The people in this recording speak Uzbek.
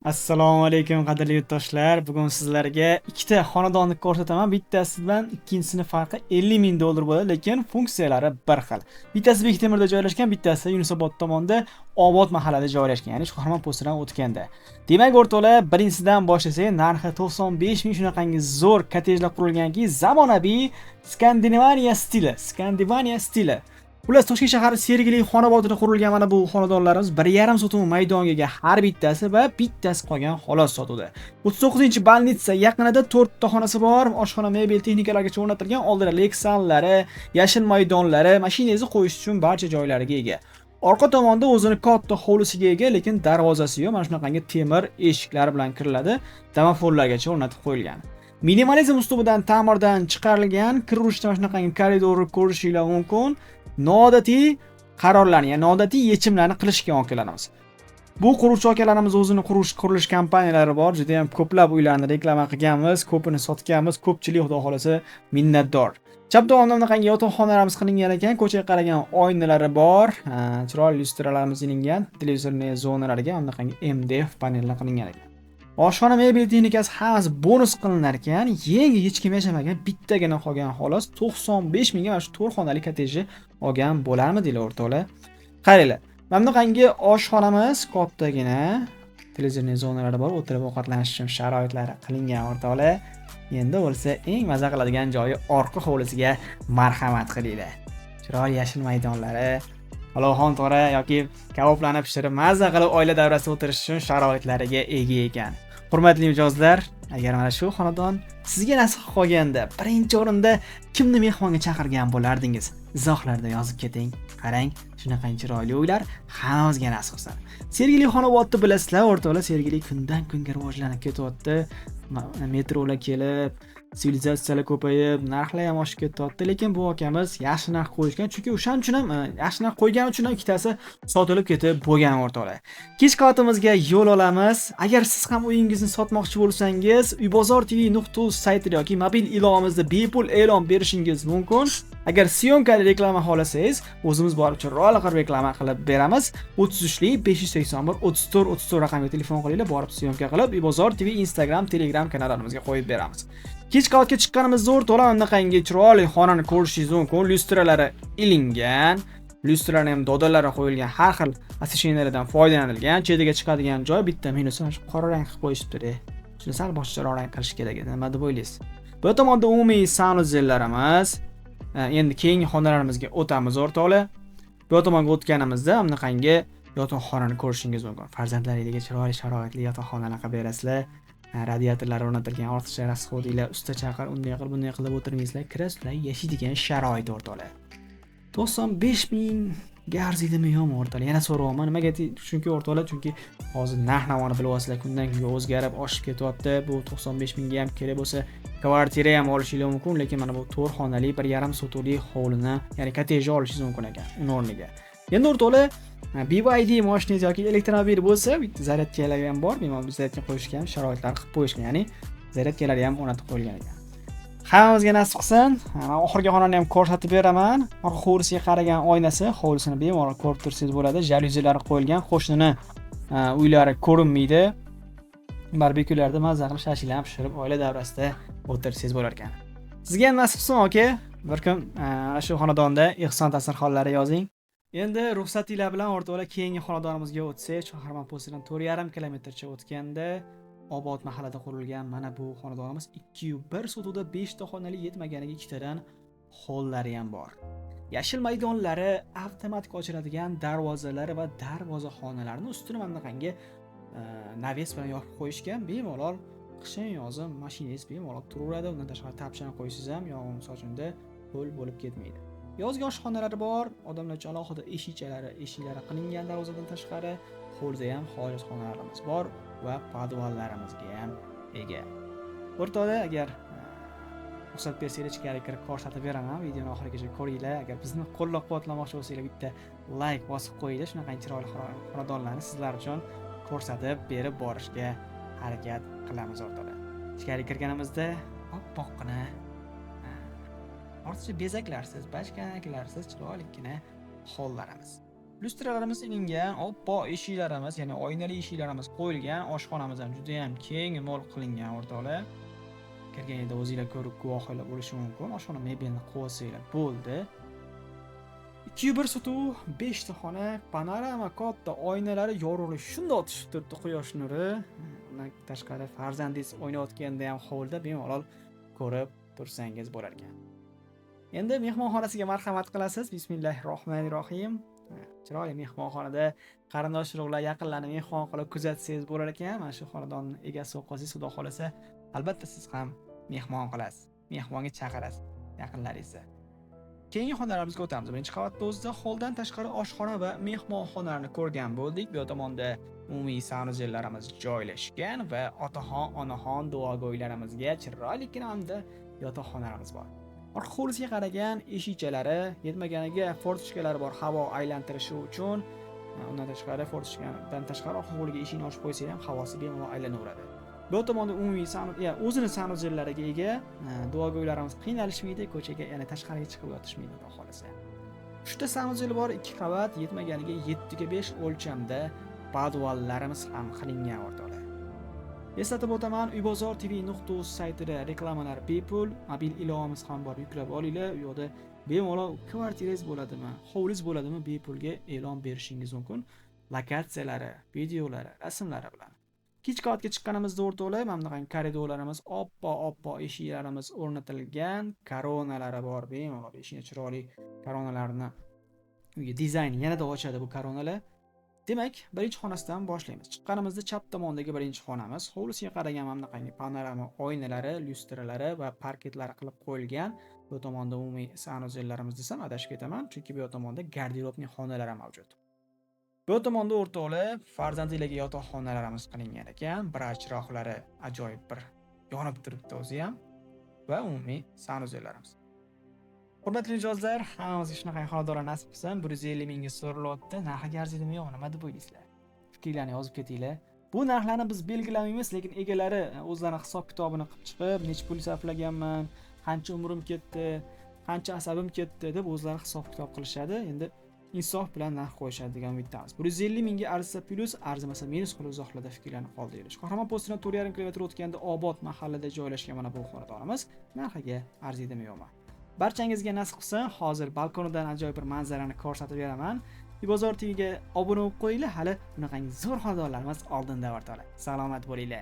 Assalomu alaykum, qadrli yurtdoshlar. Bugun sizlarga ikkita xonadonni ko'rsataman. Bittasi bilan ikkinchisini farqi 50 ming dollar bo'ladi, lekin funksiyalari bir xil. Bittasi Bektemirda joylashgan, bittasi Yunusobod tomonda Obod mahallada joylashgan, ya'ni Shuhraman postidan o'tganda. Demak, o'rtoqlar, birinchisidan boshlasak, narxi 95 ming, shunaqangi zo'r kottejlar qurilganki, zamonaviy Skandinaviya stili, Skandinaviya stili. Xullas, Toshkent shahari Sergeli Xonobodida qurilgan mana bu xonadonlarimiz 1,5 sotum maydonga ega har bittasi va bittasi qolgan xolos sotuvda. 39-больница yaqinida 4 ta xonasi bor, oshxona, mebel, texnikalargacha o'rnatilgan, oldida Lexanlari, yashil maydonlari, mashinangizni qo'yish uchun barcha joylariga ega. Orqa tomonda o'zini katta hovlisiga ega, lekin darvozasi yo'q. Mana shunaqangi temir eshiklar bilan kiriladi. Domofonlargacha o'rnatib qo'yilgan. Minimalizm uslubidan ta'mirdan chiqarilgan, kirishda mana shunaqangi koridorni ko'rishinglar mumkin. Noodatiy qarorlarni, ya'ni noodatiy yechimlarni qilishgan akalarimiz. Bu quruvchi akalarimiz o'zini qurilish kompaniyalari bor, juda ham ko'plab uylarni reklama qilganmiz, ko'pini sotganmiz, ko'pchilik, xudo xolasa, minnatdor. Chap tomonda bunaqangi yotoqxonalarimiz qilingan ekan, ko'chaga qaragan oynalari bor, chiroyli lyustralarimiz ilingan, televizorli zonalariga bunaqangi MDF panellar qilingan ekan. Oshxona, mebel, texnikasi hammasi bonus qilinar ekan. Yangi, hech kim yashamagan, bittagina qolgan xolos. 95 mingga mana shu 4 xonali kottejni olgan bo'larmidinglar, o'rtoqlar? Qaranglar, mana bunaqangi oshxonamiz kattagina, televizorli zonalari bor, o'tirib ovqatlanish uchun sharoitlari qilingan, o'rtoqlar. Endi bo'lsa eng maza qiladigan joyi orqa hovlisiga marhamat qilinglar. Chiroyli yashil maydonlari, palovxon to'ra yoki kaboblarni pishirib maza qilib oila davrasida o'tirish uchun sharoitlariga ega ekan. Hurmatli mijozlar, agar mana shu xonadon sizga nasib qilib qolganda, birinchi o'rinda kimni mehmonga chaqirgan bo'lardingiz? Izohlarda yozib keting. Qarang, shunaqangi chiroyli uylar hammamizga nasib qilsin. Sergeli Xonobodni bilasizlar, o'rtoqlar, Sergeli kundan kunga rivojlanib ketyapti. Metrolar kelib, sivilizatsiyalar ko'payib, narxlar ham oshib ketyapti, lekin bu akamiz yaxshi narx qo'yishgan, chunki o'shaning uchun ham yaxshi narx qo'ygani uchun ham ikkitasi sotilib ketib bo'lgan, o'rtoqlar. Kech qavatimizga yo'l olamiz. Agar siz ham uyingizni sotmoqchi bo'lsangiz, Uybozor TV.uz saytida yoki mobil ilovamizda bepul e'lon berishingiz mumkin. Agar съёмка li reklama xohlasangiz, o'zimiz borib chiroyli qilib reklama qilib beramiz. 33 581 34 34 raqamiga telefon qilinglar, borib съёмка qilib Uybozor TV Instagram, Telegram kanallarimizga qo'yib beramiz. Kech qavatga chiqqanimizda, o'rtoqlar, bunaqangi chiroyli xonani ko'rishingiz mumkin. Lyustralari ilingan, lyustralarni ham dodalari qo'yilgan, har xil освещения lardan foydalanilgan. Chetiga chiqadigan joy, bitta minusi, mana shu qora rang qilib qo'yishibdi. Shuni sal boshqacharoq rang qilish kerak edi. Nima deb o'ylaysiz? Bu tomonda umumiy санузел larimiz. Endi keyingi xonalarimizga o'tamiz, o'rtoqlar. Bu tomonga o'tganimizda bunaqangi yotoqxonani ko'rishingiz mumkin. Farzandlaringizga chiroyli sharoitli yotoqxonalar qilib berasizlar. Radiatorlar o'rnatilgan, ortiqcha расход inglar, usta chaqir, unday qil, bunday qilib o'tirmaysizlar, kirasizlar, yashaydigan sharoit, o'rtoqlar. 95 mingga arziydimi, yo'qmi, o'rtoqlar? Yana so'rayapman. Nimaga? Chunki, o'rtoqlar, chunki hozir narx navoni bilib olsizlar, kundan kunga o'zgarib, oshib ketyapti. Bu 95 mingga ham kerak bo'lsa, kvartira ham olishinglar mumkin, lekin mana bu 4 xonali 1,5 sotixli hovlini, ya'ni kottejni olishingiz mumkin ekan uni o'rniga. Endi, o'rtoqlar, BYD mashinangiz yoki elektromobil bo'lsa, bitta zaryadkalari ham bor, bemalol zaryadka qo'yishga ham sharoitlar qilib qo'yishgan, ya'ni zaryadkalari ham o'rnatib qo'yilgan ekan. Hammamizga nasib qilsin. Mana oxirgi xonani ham ko'rsatib beraman. Orqa hovlisiga qaragan oynasi, hovlisini bemalol ko'rib tursangiz bo'ladi. Jalyuzilar qo'yilgan, qo'shnini uylari ko'rinmaydi. Barbekyularda mazza qilib shashliklarni ham pishirib, oila davrasida o'tirsangiz bo'lar ekan. Sizga ham nasib qilsin, aka. Bir kun ana shu xonadonda ehson dasturxonlari yozing. Endi ruxsatinglar bilan, o'rtoqlar, keyingi xonadonimizga o'tsak, Shoharman postidan 4,5 kilometrcha o'tganda Obod mahallada qurilgan mana bu xonadonimiz 2,1 sotixda, 5 ta xonali, yetmaganiga ikkitadan hollari ham bor. Yashil maydonlari, avtomatik ochiladigan darvozalari va darvozaxonalarni ustini mana bunaqangi навес bilan yopib qo'yishgan. Bemalol qishin yozin mashinangiz bemalol turaveradi. Undan tashqari tapchani qo'ysangiz ham yog'in sochimda ho'l bo'lib ketmaydi. Yozgi oshxonalari bor, odamlar uchun alohida eshikchalari, eshiklari qilingan darvozadan tashqari, hovlida ham hojatxonalarimiz bor va podvallarimizga ham ega. O'rtoqlar, agar ruxsat bersanglar, ichkari kirib ko'rsatib beraman. Videoni oxirigacha ko'ringlar. Agar bizni qo'llab-quvvatlamoqchi bo'lsanglar, bitta like bosib qo'yinglar. Shunaqa chiroyli xonadonlarni sizlar uchun ko'rsatib berib borishga harakat qilamiz, o'rtoqlar. Ichkari kirganimizda oppoqqina, ortiqcha bezaklarsiz, bachkanaklarsiz chiroylikkina hollarimiz. Lyustralarimiz ilingan, oppoq eshiklarimiz, ya'ni oynali eshiklarimiz qo'yilgan. Oshxonamiz ham juda ham keng, mo'l qilingan o'rtoqlar. Kirganingda o'zinglar ko'rib guvohlar bo'lishi mumkin. Oshxona mebelni qo'ysanglar bo'ldi. 2,1 sotuv, 5 ta xona, panorama katta oynalari yorug'lik shundoq tushib turibdi quyosh nuri. Undan tashqari farzandingiz o'ynayotganda ham hovlida bemalol ko'rib tursangiz bo'lar ekan. Endi mehmonxonasiga marhamat qilasiz. Bismillahirrohmanirrohim. Chiroyli mehmonxonada qarindosh urug'lar, yaqinlarni mehmon qilib kuzatsangiz bo'lar ekan. Mana shu xonadonning egasi bo'lib qolsangiz, Xudo xolasa, albatta siz ham mehmon qilasiz. Mehmonga chaqirasiz yaqinlaringizni. Keyingi xonalarimizga o'tamiz. Birinchi qavatda o'zida holdan tashqari oshxona va mehmonxonalarni ko'rgan bo'ldik. Bu tomonda umumiy sanuzellarimiz joylashgan va otaxon, onaxon duogo'ylarimizga chiroylikgina hamda yotoqxonalarimiz bor. Orqa hovlisiga qaragan eshikchalari, yetmaganiga fortochkalari bor havo aylantirishi uchun. Undan tashqari fortochkadan tashqari orqa hovliga eshikni ochib qo'ysangiz ham havosi bemalol aylanaveradi. Bu tomonda umumiy o'zini sanuzellariga ega, duogo'ylarimiz qiynalishmaydi, ko'chaga, ya'ni tashqariga chiqib yotishmaydi xudo xolasa. 3 ta sanuzel bor, 2 qavat, yetmaganiga 7 ga 5 o'lchamda podvallarimiz ham qilingan o'rtoqlar. Eslatib o'taman, Uybozor TV.uz saytida reklamalar bepul, mobil ilovamiz ham bor, yuklab olinglar. U yoqda bemalol kvartirangiz bo'ladimi, hovlingiz bo'ladimi, bepulga e'lon berishingiz mumkin. Lokatsiyalari, videolari, rasmlari bilan. Ikkinchi qavatga chiqqanimizda o'rtoqlar, mana bunaqa koridorlarimiz, oppoq-oppoq eshiklarimiz o'rnatilgan, koronalari bor, bemalol eshikni chiroyli koronalarni uyga dizayn yanada ochadi bu koronalar. Demak, birinchi xonasidan boshlaymiz. Chiqqanimizda chap tomondagi birinchi xonamiz, hovlisiga qaragan mana bunaqangi panorama oynalari, lyustralari va parketlari qilib qo'yilgan. Bu tomonda umumiy sanuzellarimiz desam adashib ketaman, chunki bu tomonda garderobning xonalari mavjud. Bu tomonda o'rtoqlar farzandlarga yotoqxonalarimiz qilingan ekan. Bir chiroqlari ajoyib bir yonib turibdi o'zi ham va umumiy sanuzellarimiz. Hurmatli mijozlar, hammamizga shunaqa xonadonlar nasib qilsin. 150 mingga so'rilyapti. Narxiga arzidimi yo'q, nima deb o'ylaysizlar? Fikrlarni yozib ketinglar. Bu narxlarni biz belgilamaymiz, lekin egalari o'zlari hisob kitobini qilib chiqib, necha pul sarflaganman, qancha umrim ketdi, qancha asabim ketdi deb o'zlari hisob kitob qilishadi. Endi insof bilan narx qo'yishadi degan umiddamiz. 150 mingga arzisa plyus, arzimasa minus qilib izohlarda fikrlarni qoldiringlar. Qahramon postidan 4,5 kilometr o'tganda Obod mahallada joylashgan mana bu xonadonimiz narxiga arzidimi yo'qmi? Barchangizga nasib qilsin, hozir balkonidan ajoyib bir manzarani ko'rsatib beraman. Uybozor TVga obuna bo'lib qo'yinglar, hali bunaqangi zo'r xonadonlarimiz oldinda o'rtoqlar. Salomat bo'linglar.